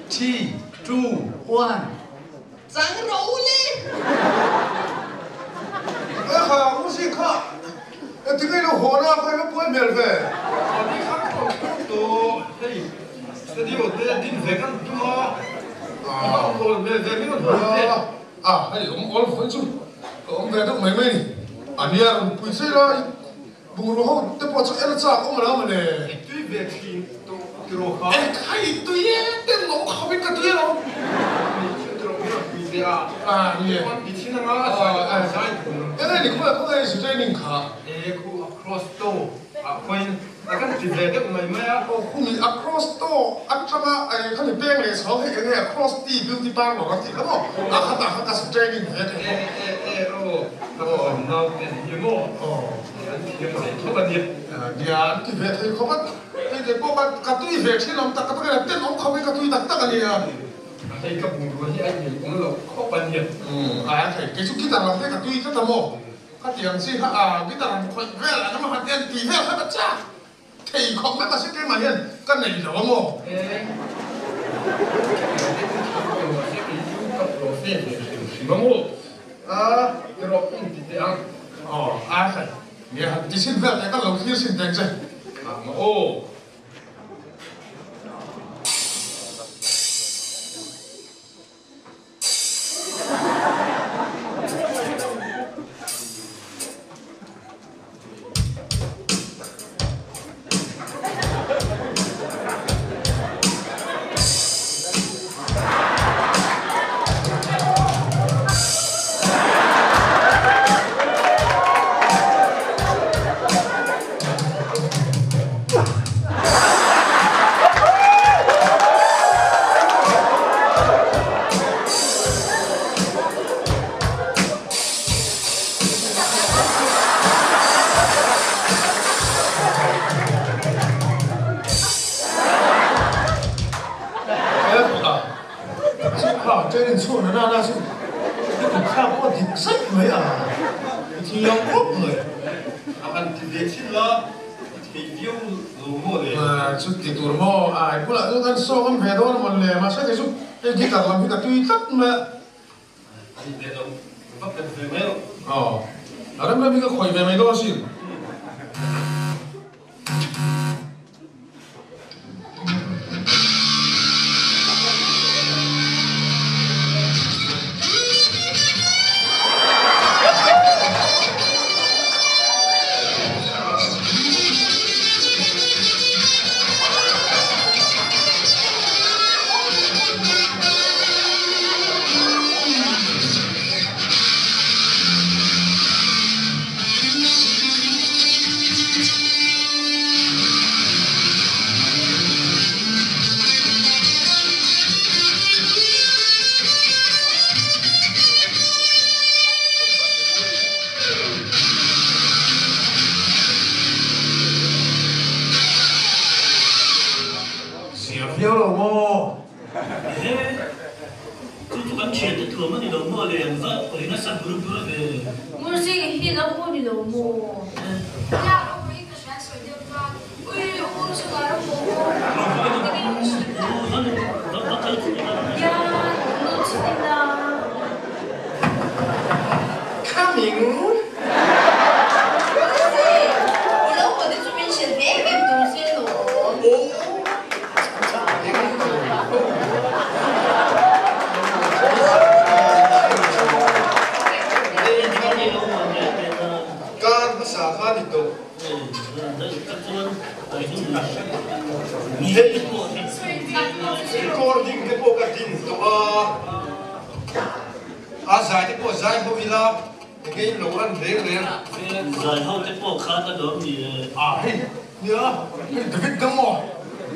Three, two, one. Chang rawh u le. E kha u si kha e tinge lo haw na kha ilo puai hmel ve. Ani kha ka rawn kal tawh hei studio te din ve kan tum a a va awm awl hmel ve min rawn haw teh. A hei awm awl vawi chu ka awm ve deuh mai mai ni. Ania rawn pui chei lai Bungrua ho te pawh chu en chak awm lo mawle. I tui ve thin tawh tiraw kha. Eng kha i tui e ten awm khawp in ka tui alo. Ni thil tiraw min rawn pui ve a. A ni e. Chuan ti thin anga a zai a zai thung. Eng nge ni khawi khawi nge training kha. E khu a cross toe ah khawiin a kan ti ve deuh mai mai a. Aw khumi a cross toe atanga khami peng leh chho hei eng nge a cross tea beauty parlour a tih kha maw a khatah kha ka training ve thei bawk. E e e aw ka rawn nau te an hi maw. An thiam ve khawp a nia. Nia an ti ve thei khawp a, hei kei pawh ka tui ve thin awm tak tak a nia, ten awm khawp hi ka tui tak tak a nia. Hei ka bungrua hi a inei awm lo khawp a nia. Umm a thei, kei chu guitar lam te ka tui tlat a maw, ka ti ang chi kha a guitar han khawih vel an emaw han en tih vel kha ka chak thei khawp mai mahse keimah hian ka nei lo a maw. E mahse kei chu ka profe ve hrim hrim a maw. A rawh in ti teh ang. Aw a hlei. Nia han ti sin vel teh ka lo thlir sin teng che. Ah ma aw. Chu kha training chhuak na nana chu i kut thlak pawh a dik zaih mai a, i thiam khawp mai. A han ti ve thin la, i thei viau lo maw le? Chu ti tur maw? Ai bulah chuan kan sawk awm ve dawn a mawn le, mahse kei chu hei guitar lam hi ka tui tlat mai a. A ni ve lo, va pet ve mai rawh. Aw, a rem rem hi ka khawih ve mai dawn asin. Zia viau lo maw? Ehe, chu chu kan thiante thuam a ni lo maw le, ang zat pawhin a sa bur bur ve. Mursing hi lo haw ni lo maw? Nia, ropui ka hriat sawi deuh chuan ui u chungah ro haw maw? Nia, nu chhin a. Coming! Mursing, i lo haw te chu min hrilh ve em em tur che lo. Kar hmasa kha ni tawh. Hei recording te pawh ka din tawh a, a zai te pawh zai ho ila enge in lo run reng reng. Zai ho te pawh khan a lawm ni e. A hei nia hei David dang maw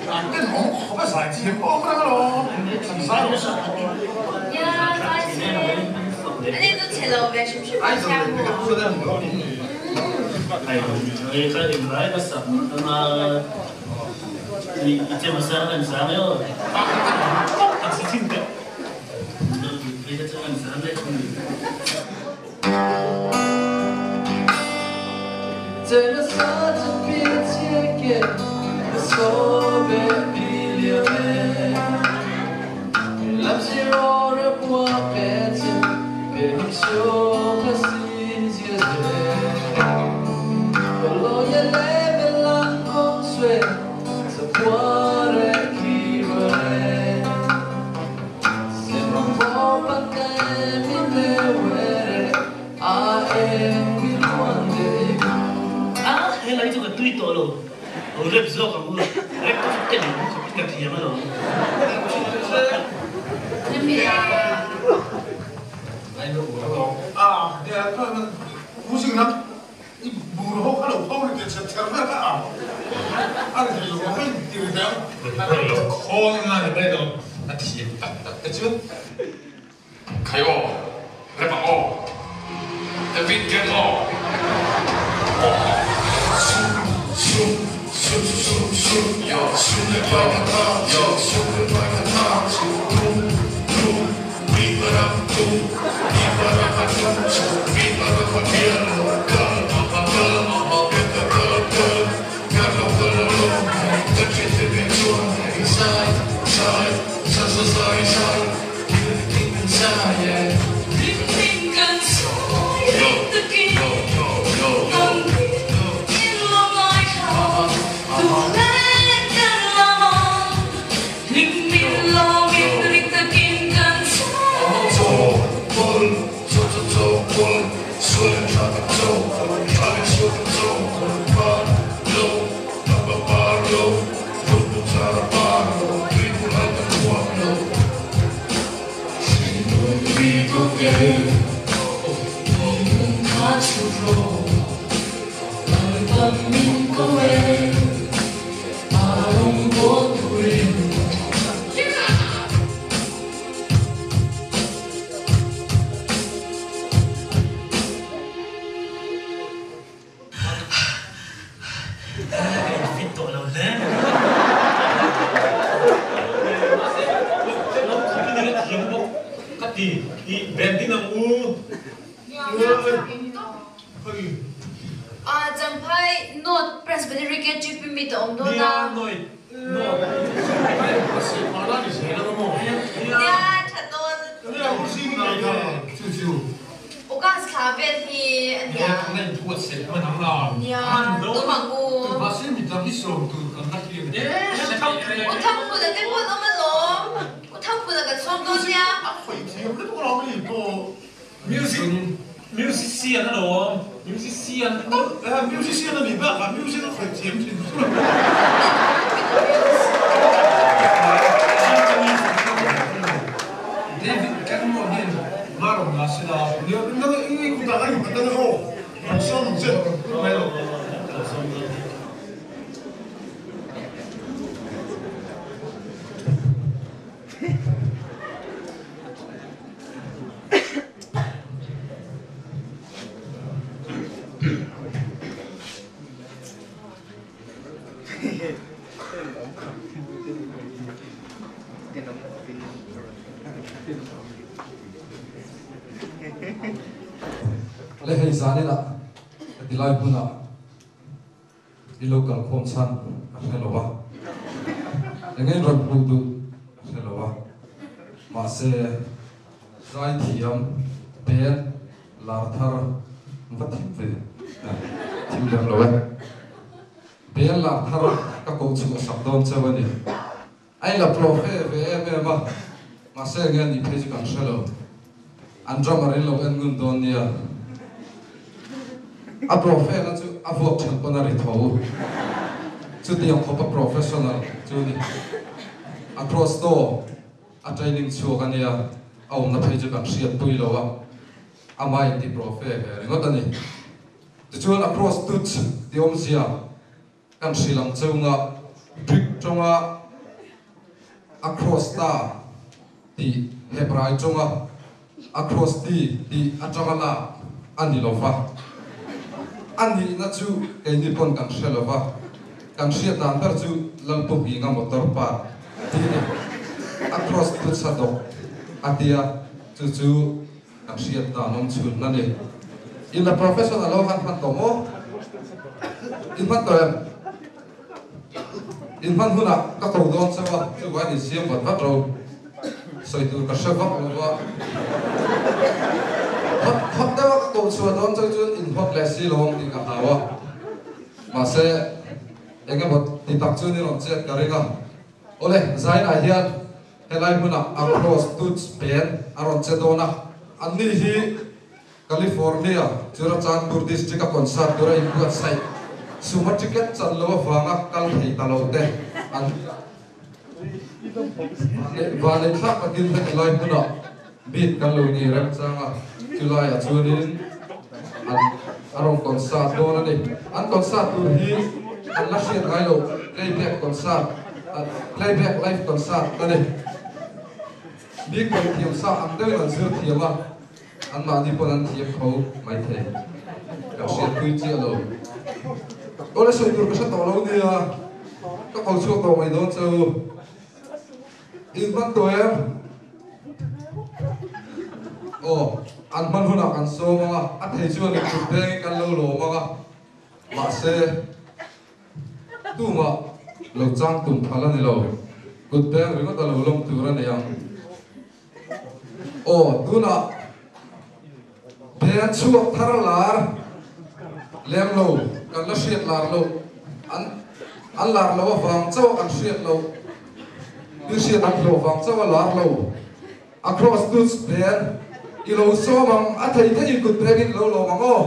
an ten awm khawp a zai thiam pawh awm reng alawm an zai lo sa. Nia zai se ani chu chhe lo ve hrim hrim ang chiang maw. Hei kha eng lai ka sak anga i chem a sang an sang eo. Tak si thin teh. Hei ka chem an sang leh thung ni. cuore chi lo è. Sembra un po' perché mi devo a e mi quando Ah, he lai chu ka tui tawh lo. Lo rap zawk ang u. Rap ka chu ken ang khawp in ka thiam alawm. Ah, music lam i bungraw ho kha lo pho ri teh chher chher vel kha a a ri thei lo ang in ti ri teh ang. Khawl na ni mai lo a thiam tak tak te chuan. Khai aw, rem ang aw, David gang aw. Ka in fit tawh lo hle. Lo khawpin a la thiam bawk ka ti. I band in ang u. Champhai North Presbyterian Church mi ta awm dawn a. Nia tha dawn. August thla vel hi a nia. Nia tum ang u. U Thangphuna te pawh an awm alawm. U Thangphuna kan sawm dawn nia. Music musician alawm musician musician a nih bakah music a khawih thiam thin chu. David Gilmour hian hma rawn la se la. Kutah a innghat a ni aw. Rawn sawm ang che. Le hei zanin ah ka ti lai hmun ah i lo kal khawm chhan ka hre lo a, eng in rawn hmuh duh ka hre lo a, mahse zaithiam band lar thar va thim ve thim lem lo e. Band lar thar ka koh chhuah sak dawn cheu a ni. A in la profe ve em em a, mahse enge a nih phei chu kan hre lo. An drummer in lo en ngun dawn nia. A profe na chu a vuak then pawn a ri tho. Chutiang khawp a professional chu ni. A cross door a training chhuak a nia, a awmna phei chu kan hriat pui lo a, amah in ti profe ve ringawt a ni. Tichuan a cross touch ti awmzia Kan hrilh ang chunga Greek tawnga akrosta tih Hebrai tawnga akrosti tih atanga lak a ni lo va. A nihna chu keini pawn kan hre lo va, kan hriat dan ber chu Lalpu Hminga motor park tih a ni. Across tu chadawk a tia, chu chu Kan hriat dan awm chhun a ni. In la professional ho khan hman tawh maw? In hman tawh em? In hman hunah ka ko dawn chauh a, chuvangin in siam vat vat ro. Sawi tur ka hre vak lo va. Hot hot deuha ka koh chhuah dawn chauh chuan in hot leh si lo ang tih ka hlau a. Mahse. Engemaw ti tak chu ni rawn chet ka ring a. Awle, Zainah hian helai hmunah Across Tuts pen a rawn che dawn a. Anni hi California, Churachandpur District a concert tura inbuatsaih suma ticket chan lo avanga kal thei ta lo te an Vanlei thlak takin heti lai hmunah bik kan lo ni remchang a, chulaiah chuanin an a rawn concert dawn a ni. An concert tur hi an la hriat ngai lo playback concert, playback live concert a ni. Bik pawh thiam sa ang deuhin an zir thiam a. Anmahni pawn an thiam tho maithei. Ka hriatpui chiah lo. Awle sawi tur ka hre tawh lo nia. Ka ko chhuak tawh mai dawn che u. In hman tawh em? Aw, an hman hunah kan sawm ang a, a thei chuan in kut dengin kan lo lawm ang a. Mahse, tumah lo chang tum phal a ni lo. Kut deng ringawt a lo lawm tur a ni ang. Aw, tunah beng chhuak thar lar lem lo, kan la hriat lar loh, an an lar loh avang chauh a kan hriat loh, mi hriat an hlawh vang chauh a lar lo, across dudes beng i lo sawm ang, a thei theiin kut bengin lo lawm ang aw.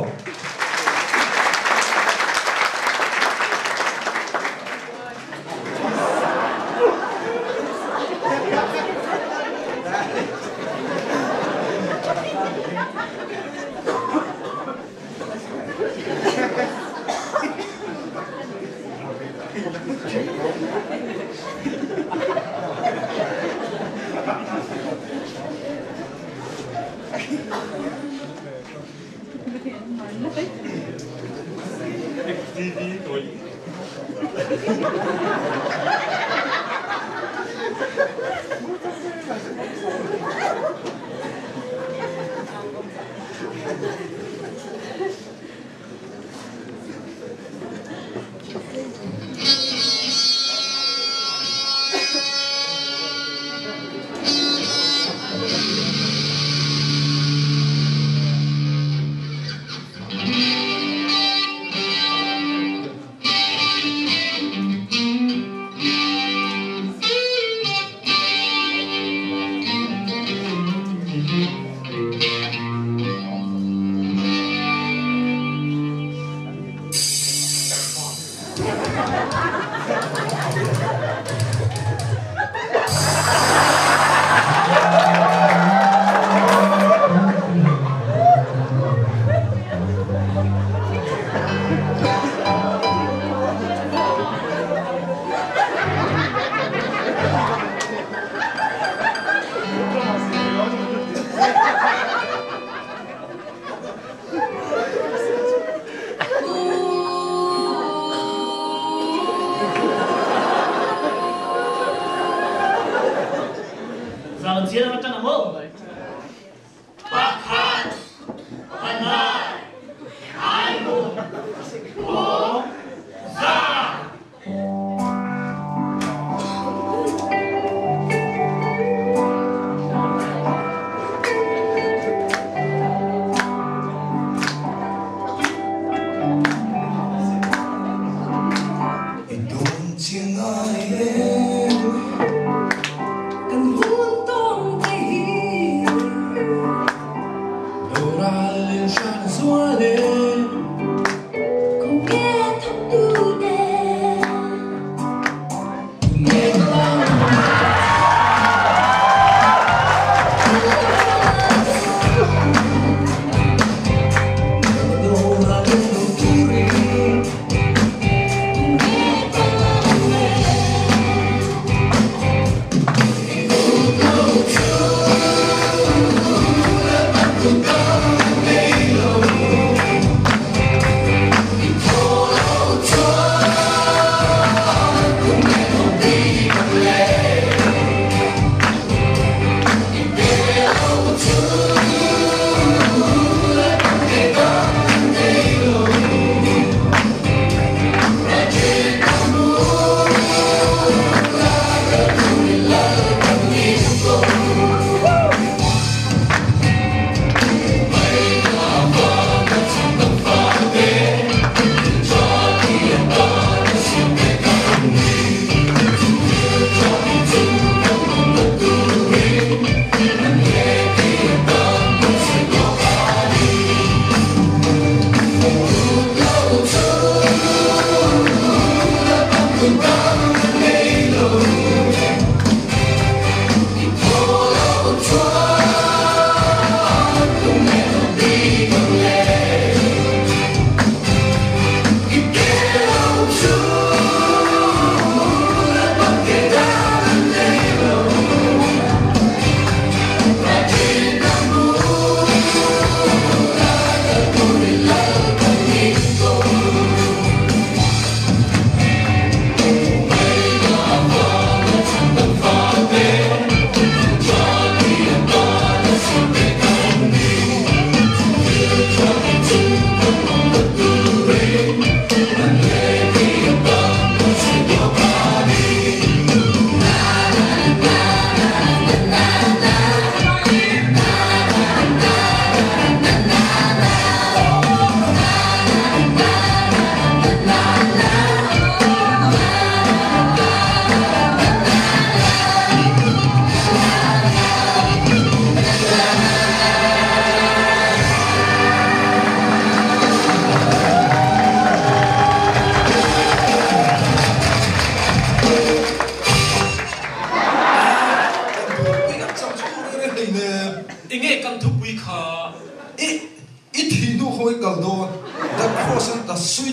Kan hun tawng te hi.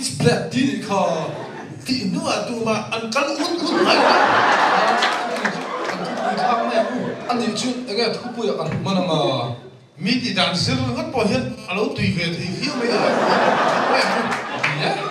Pitch black ti nih kha. Tih hnuah tumah an kal ut ut mai a. An thupui thlak mai ang u. Anih chu enge thupuiah kan hman ang a? Mi tih dan zir ringawt pawh hian a lo tui ve thei viau mai a. Mai ang u. Ni e.